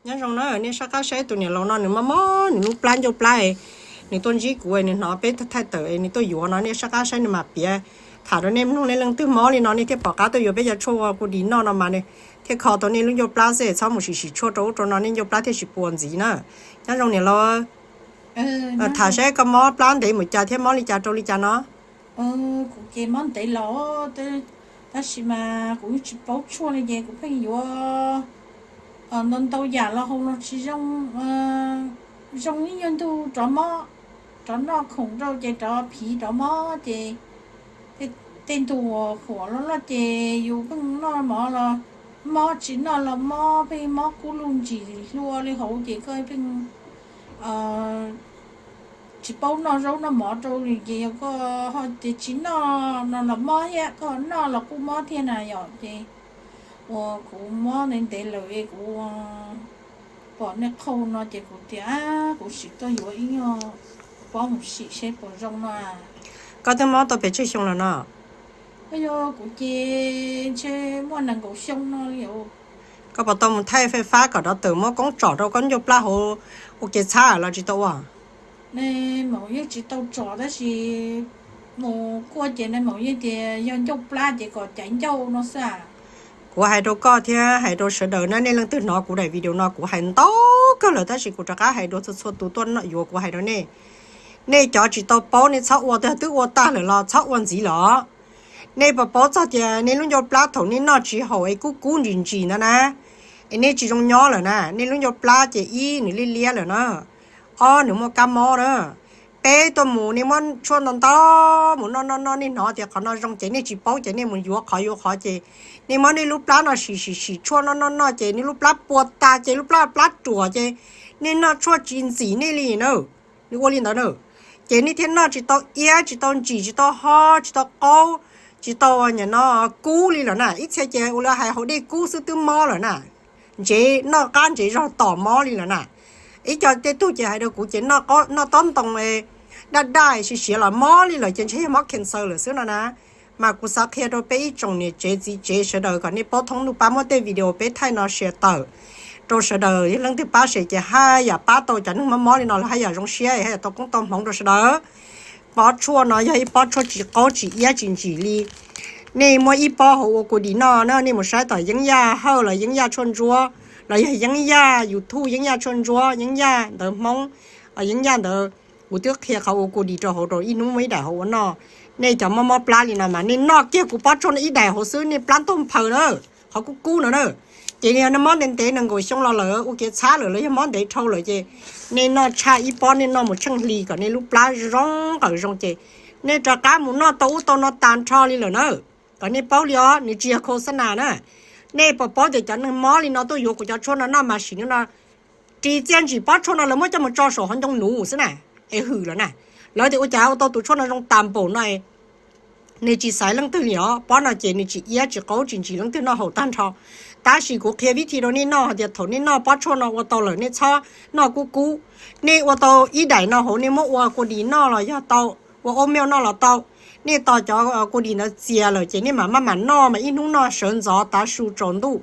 Nyob zoo na, nej sab qab saib tus niam laus no nws mob mob nws lub plab ncauj plab, nws tuaj ntsib kuv nws hnov peb thaij tawm nws tuaj yuav no, nej sab qab saib nws mam piav. Tham rau nej mloog, nej leej twg mob li no nej thiaj pom qab tuaj yuav peb cov tshuaj ua kua dis noj no mas nws thiaj kho tau nej lub ncauj plab xwb, txhob mus sim sim tshuaj rau ub rau no nej ncauj plab thiaj tsis puas ntxiv na. Nyob zoo niam laus, tham saib koj mob plab ntev mus cas thiab mob li cas rau li cas no? Kuv ces mob ntev los, tab sis mas kuv yeej tsis paub tshuaj li ces kuv pheej yuav ntau ntau yam los haus los tsis zoo, zoo ib nyuag ntu rov mob, rov noj khoom rau ces rov phiv rov mob ces tej ntu huam loj loj ces yus pheej noj mov los mob, tsis noj los mob, pheej mob kub lug ntsim hlua li hauv ces koj pheej tsis paub noj zaub noj mov rau li ces yog koj ho ces tsis noj no los mob thiab, koj noj los kuj mob thiab na yom. Ces uas kuv mob ntev ntev lawm es kuv pom nej qhau no ces kuv tias kuv sim tuaj yuav ib nyuag pob mus sim seb puas zoo no. Koj twb mob tau pes tsawg xyoo los no? Yog kuv ces ntshe muaj nees nkaum xyoo no li. Koj puas tau mus thaij fais fab kom rov tawm muab koob tsom rau koj ncauj plab hauv ua ke txhab los tsis tau ua? Maum yeej tsis tau tsom tab sis mus kuaj ces maum yeej tias yog ncauj plab ces kom caiv ncauj no xwb. Kuv hais rau koj thiab hais rau sawv daws na, nej leej twg hnov kuv daim video no kuv hais ntau kawg lawm tab sis kuv rov qab hais dua txhua txhua tus tuaj yuav kuv hais rau nej. Nej cov tsis tau paub nej txhob ua, twb ua tag lawm los txhob ua ntxiv lawm. Nej puas paub txog tias nej lub ncauj plab thaum nej noj tsis haum es kub kub ntsim ntsim ntawd na, es nej tsis zoo nyob lawm na, nej lub ncauj plab ces ib nws liab liab lawm na, ob nws muaj kab mob na. Peb tuaj mus nej muab tshuaj ntau ntau mus noj noj noj, nej hnov tias qhov no zoo ces nej tsis paub ces nej mus yuav qhov yuav qhov ces nej muab nej lub plab no sim sim sim tshuaj noj noj noj ces nej lub plab puas tas ces lub plab plab ruam ces nej noj tshuaj tsis ntxim nej li na. Nws ua li ntawd na, ces nej thiaj noj tsis tau iab, tsis tau ntsim, tsis tau ho, tsis tau qaub, tsis tau nim no kub li lawm na. Ib txhia ces ua li hais haus dej kub xwb twb mob lawm na, ntsev noj qab ntsev zog tom mob li lawm na. Ib co tej tug ces hais rau kuv ces noj tob ntoo daj daj siav siav los mob li lawm ces ntshe yog mob cancer lawm xwb no na. Mas kuv xav qhia rau peb ib tsoom niam tsev txiv tsev sawv daws kom nej paub thoob ntuj pab muab tej video peb thaij no share tawm rau sawv daws, leej twg pab share ces haj yam pab tau cov neeg mob mob li no los haj yam zoo siab, haj yam tau koob tau hmoov rau sawv daws. Pob tshuaj no yog ib pob tshuaj tsis qaub tsis iab tsis ntsim li. Nej muab ib pob hauv ua kua dis noj na, nej mus saib tom Yeeb Yaj Hawj los Yeeb Yaj Tshuaj Ntsuab los yog Yeeb Yaj YouTube Yeeb Yaj Tshuaj Ntsuab, Yeeb Yaj ntawv Hmoob, Yeeb Yaj ntawd, kuv twb qhia qhov ua kua dis rau hauv rau ib hnub muab ib daim hauv ua noj. Nej cov mob mob plab li no mas nej noj kiag kuv pob tshuaj no ib daim hauv xwb nej plab ntaug nphaws na, qhov kub kub no na. Ces yog nej mob ntev ntev nees nkaum xyoo los lawm ua kev txhab lawm los yog mob ntev dhau lawm ces nej noj tshaj ib pob nej noj mus tsheej hli kom nej lub plab zoo nqawm zoo ces nej rov qab mus noj tau ub tau no tag nrho li lawm na. Kom nej paub li os, nws tsis yog khos xab nas na. Nej puas paub tias cov neeg mob li no tuaj yuav kuv cov tshuaj no noj mas sim no ris txiaj ntsim pob tshuaj no lawv muab coj mus tso saum hauv ncoo nuv xwb na, es hwm lawm na. Lawv tias ua cas ua tau tus tshuaj no zoo tas npaum no, nws tsis xaiv leej twg li os. Pob no ces nws tsis iab tsis qaub tsis ntsim leej twg noj haus tag nrho. Tab sis kuv qhia vib thi rau nej noj hais tias thaum nej noj pob tshuaj no ua tau lawm nej txhob noj kub kub. Nej ua tau ib daim no hauv nej muab ua kua dis noj los yog tau, ua ob mej noj los tau. Nej tos cov kua dis ntawd txias lawm ces nej mam maj mam noj mas ib hnub noj sawv ntxov tav su tsaus ntuj.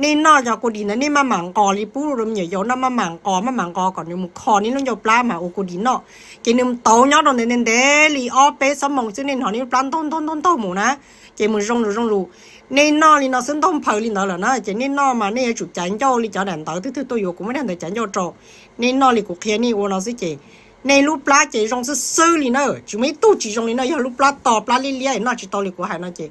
Nej noj cov kua dis ntawd nej maj mam nqos li pub rau me nyuam yaus noj, maj mam nqos maj mam nqos kom nws mus kho nej lub ncauj plab mas ua kua dis noj. Ces nws tauv nyob rau ntev ntev ntev li ob peb xuab moos xwb nej hnov nej lub plab ntaug ntaug ntaug ntaug mus na, ces mus zoo lus zoo lus. Nej noj li no xwb ntaug nphaws li ntawd lawm na ces nej noj mas nej yuav tsum caiv ncauj li cov daim ntawv twg twg tuaj yuav kuv muab daim ntawv caiv ncauj rau. Nej noj li kuv qhia nej ua no xwb ces nej lub plab ces zoo xwb xwb li na, tsis muaj ib tug tsis zoo li na. Yog lub plab to plab liab liab noj tsis tau li kuv hais no ces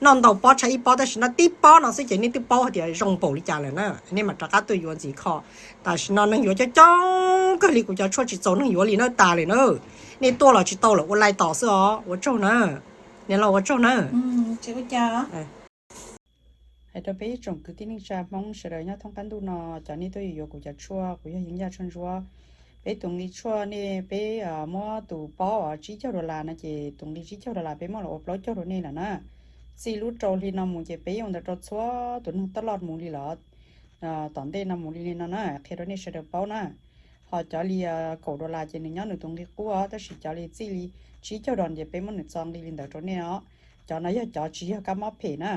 noj ntau pob tshaj ib pob tab sis noj tib pob no xwb ces nej twb paub hais tias zoo npaum li cas lawm na. Nej mam rov qab tuaj yuav ntxiv kho. Tam sim no neeg yuav coob coob kawg li, kuv cov tshuaj tsis txaus neeg yuav li na, tas li na. Nej tuaj los tsis tau lawm ua laij tos xwb os. Ua tsaug na, niam laus ua tsaug na. Hais rau peb ib tsoom kwv tij neej tsa Hmoob sawv daws nyob thoob qab ntuj no, cov nej tuaj yuav yuav kuv cov tshuaj, kuv yog Yeeb Yaj Tshuaj Ntsuab. Peb tus nqi tshuaj nej peb muab tus pob tsib caug dollar no ces tus nqi tsib caug dollar peb muab los ua plaub caug rau nej lawm na. Txij lub rau hli no mus ces peb yeej ua ntawd rau txhua tus neeg taj loj mus li lawm, tom ntej no mus li li no na, qhia rau nej sawv daws paub na. Ho cov li kaum dollar ces nws nyob nws tus nqi qub os, tab sis cov li txij li tsib caug dollar ces peb muab nws txo nqi li ntawd rau nej os. Cov no yog cov tsis yog kab mob phem na,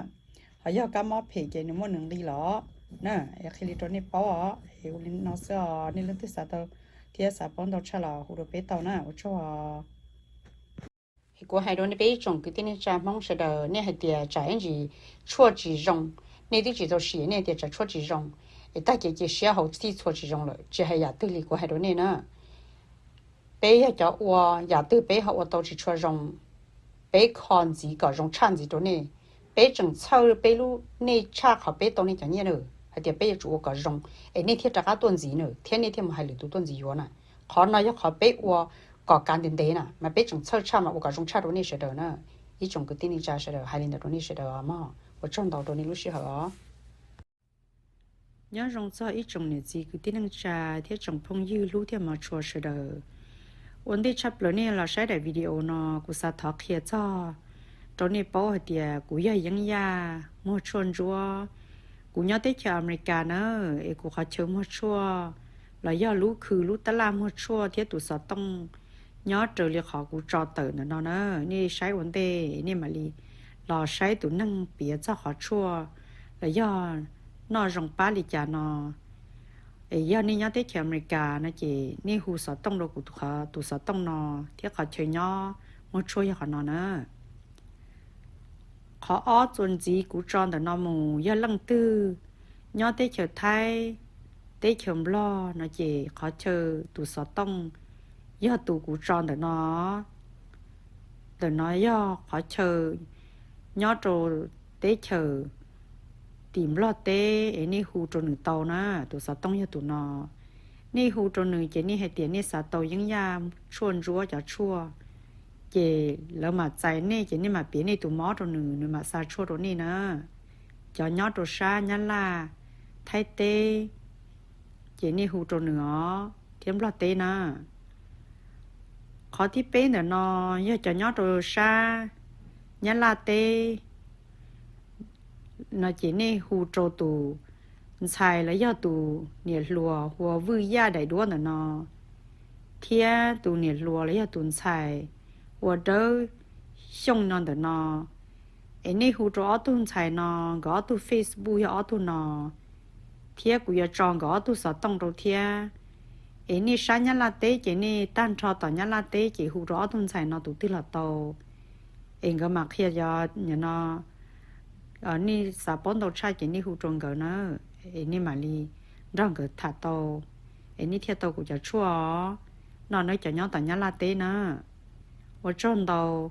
ho yog kab mob phem ces nws muaj nws nqi los. na. Es qhia li rau nej paub os, es ua li no xwb os, nej leej twg xav tau thiab xav paub ntau tshaj los hu rau peb tau na, ua tsaug os. Es kuv hais rau nej peb ib tsoom kwv tij neej tsa Hmoob sawv daws, nej hais tias tsam ib ntsis tshuaj tsis zoo, nej twb tsis tau sim nej tias tsam tshuaj tsis zoo, es tag kev cia siab hauv txhij txhua tsis zoo lawm, tsis hais yam twg li kuv hais rau nej na. Peb yog cov ua, yam twg peb ho ua tau tsis tshua zoo, peb kho ntxiv kom zoo tshaj ntxiv rau nej. Peb tseem txhawj peb lub nej tshaj qhov peb tau nej cov nyiaj na, hais tias peb yuav tsum ua kom zoo, es nej thiaj rov qab tuaj ntxiv na, thiab nej thiaj mus hais lwm tus tuaj ntxiv yuav na. Qhov no yog qhov peb ua kom kav ntev ntev na, mas peb tseem txhawj tshaj mas ua kom zoo tshaj rau nej sawv daws na. Ib tsoom kwv tij neej tsa sawv daws, hais li ntawd rau nej sawv daws os mog, ua tsaug ntau rau nej lub sij hawm os. Nyob zoo txog ib tsoom niam txiv kwv tij neej tsa thiab tsoom phooj ywg hlub thiab hmov tshua sawv daws. Ua ntej tshaj plaws nej los saib daim video no, kuv xav thov qhia txog rau nej paub hais tias kuv yog Yeeb Yaj muag tshuaj ntsuab. Kuv nyob teb chaws Amelikas na, es kuv qhov chaw muag tshuaj los yog lub khw lub tab laj muag tshuaj thiab tus xov tooj nyob raws li qhov kuv tso tawm ntawm no na. Nej saib ua ntej nej mam li los saib tus neeg piav txog qhov tshuaj los yog noj zoo pab li cas no. Es yog nej nyob teb chaws Amelikas no ces nej hu xov tooj rau kuv tus xov tooj no, thiab qhov chaw nyob muag tshuaj yog qhov no na. Qhov ob txuas ntxiv kuv tso ntawm no mus, yog leej twg nyob teb chaws Thaib, teb chaws Nplog no ces qhov chaw tus xov tooj yog tus kuv tso ntawm no. Ntawm no yog qhov chaw nyob rau teb chaws tim Nplog teb es nej hu rau nws tau na, tus xov tooj yog tus no. Nej hu rau nws ces nej hais tias nej xav tau Yeeb Yaj tshuaj ntsuab cov tshuaj, ces lawv mam txais nej ces nej mam piav nej tus mob rau nws, nws mam xa tshuaj rau nej na. Cov nyob rau sab Nyab Laj, Thaib teb, ces nej hu rau nws os, thiab Nplog teb na. Qhov thib peb ntawm no yog cov nyob rau sab Nyab Laj teb no ces nej hu rau tus ntxhais los yog tus niam hluas hu ua Vwj Yaj daim duab ntawm no, thiab tus niam hluas los yog tus ntxhais hu ua Dawb Xyooj no ntawm no. Es nej hu rau ob tug ntxhais no, nkawd ob tug Facebook yog ob tug no, thiab kuv yuav tso nkawd ob tug xov tooj rau thiab. Es nej sab Nyab Laj teb ces nej tag nrho tom Nyab Laj teb ces hu rau ob tug ntxhais no tus twg los tau. Es nkawd mam qhia, yog no nej xav paub ntau tshaj ces nej hu rau nkawd na, es nej mam li nrog nkawd tham tau, es nej thiaj tau kuv cov tshuaj os. No nawb cov nyob tom Nyab Laj teb na. Ua tsaug ntau.